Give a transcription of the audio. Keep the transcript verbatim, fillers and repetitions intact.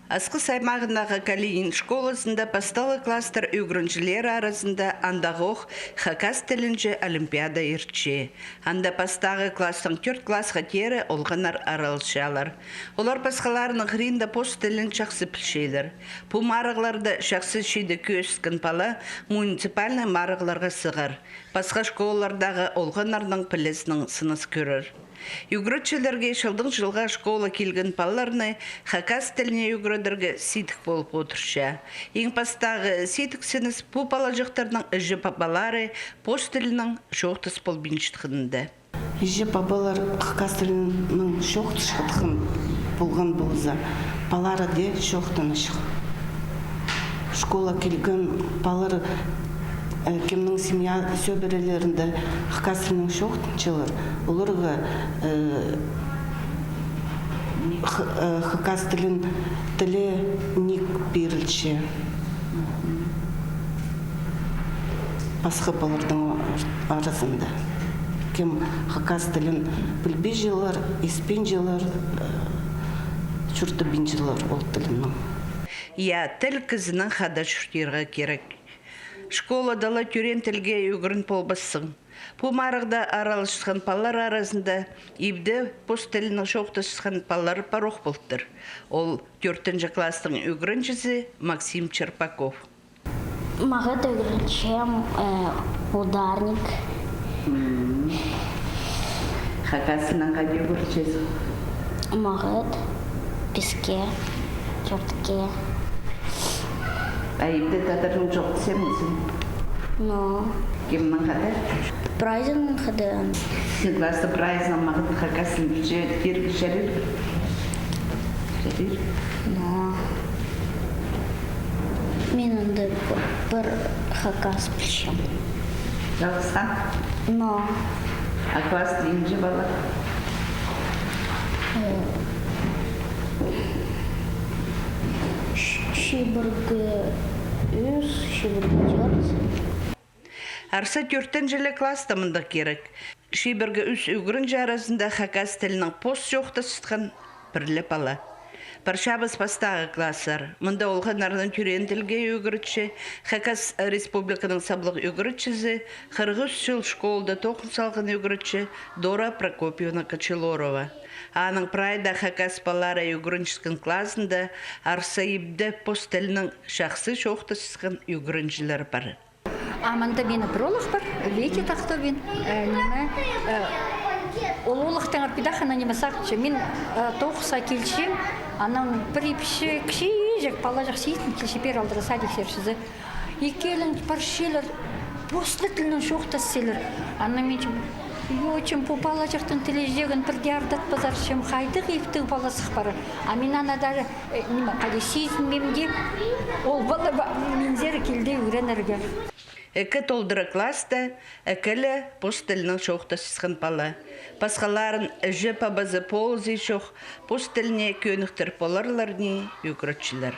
Асхыс аймағындағы Калинин школазында пастағы класстар ӱгренҷілері аразында андағох хакас тілінҷе олимпиада иртче. Анда пастағы класстаң тӧрт классха теере олғаннар араласчалар. Олар пасхаларының хыринда пос тілін чахсы пілчелер. Пу марығларда чахсы чиді кӧзіткен пала муниципальнай марығларға сығар. Пасха школалардағы олғаннарның пілізінең сынас кӧрер. Ӱгретчілерге чылдаң чылға школа килген палаларны хакас тіліне ӱгредерге сидік полып одырча. Иң пастағы сидік сыныс пу палаҷахтарның іҷе-пабалары пос тілінең чоохтас полбинчатханында. Іҷе-пабалар хакас тілінең чоохтасчатхан полған полза, палалар даа чоохтаначах. Школа килген палалар, э, кемнің семья сӧбірелерінде хакас тілінең чоохтанчалар, оларға, э, х-, э, хакас тілін, тілі ниик пирілче пасха палаларның ар-, аразында. Кем хакас тілін пілбинчелер, испинчелер, э, чуртабинчалар ол тілінең. Я, тіл кізінең хада чуртирға кирек. Школада ла тӧреен тілге ӱгрен полбассың. Пу марығда араласчатхан палалар аразында ибде пос тілінең чоохтасчатхан палалар парох полтыр. Ол тӧртінҷі класстың ӱгренҷізі Максим Черпаков. Мағат ӱгренчем, э, ударник. М. Хакасынаң хайди ӱгренчезің? Мағат, піске, тӧртке. А ибде тадарнаң чоохтасчаң ба син? Но. Кемнең хада? Прайзынаң хада. Синің класста прайзыңнаң мағат хакас тілін пілче, тирге чарир? Чарир. Но. Мин анда п-, пір хакас пілчем. Чалғысхан? Но. А класста нинҷе пала? Э, ч-, чибіргі ӱс, чибіргі тӧрт. Арса тӧртінҷі ле класста мындағ кирек. Чибіргі ӱс ӱгренҷі аразында хакас тілінең пос чоохтасчатхан пір ле пала. Пар чабыс пастағы класстар. Мында олғаннарны тӧреен тілге ӱгретче Хакас Республиканың саблығ ӱгретчізі, хырых ӱс чыл школада тоғын салған ӱгретчі Дора Прокопьевна Кочелорова. Аның прайда хакас палалары ӱгренчеткен клазында арса ибде пос тілінең чахсы чоохтасчатхан ӱгренҷілер пар. А мында минің пір олох пар, Витя Тахтобин, э, ниме, э, ол олохтаңар піди ах ана ниме сағынчам. Мин, э, тоғысха килчем, анаң пір ипчі, кічіҷек палаҷах сидік килче, пеер алдыра садик сірерҷізі. Ікӧлең парчалар, пос тілінең чоохтасчалар. Анаң мин тим, йо, тим, пу палаҷахтың тіліҷегін пірдее ардатпазар, тим, хайдағ иптіг палазах парар. А мин аны даже, э, ниме, хайди сизінмеем дее, ол пала ба-, минзер килді ӱгренерге. Ікі толдыра класста ікі ле пос тілінең чоохтасчатхан пала. Пасхаларын іҷе-пабазы полызы чох пос тіліне кӧніктіріп поларлар ни ӱгретчілер.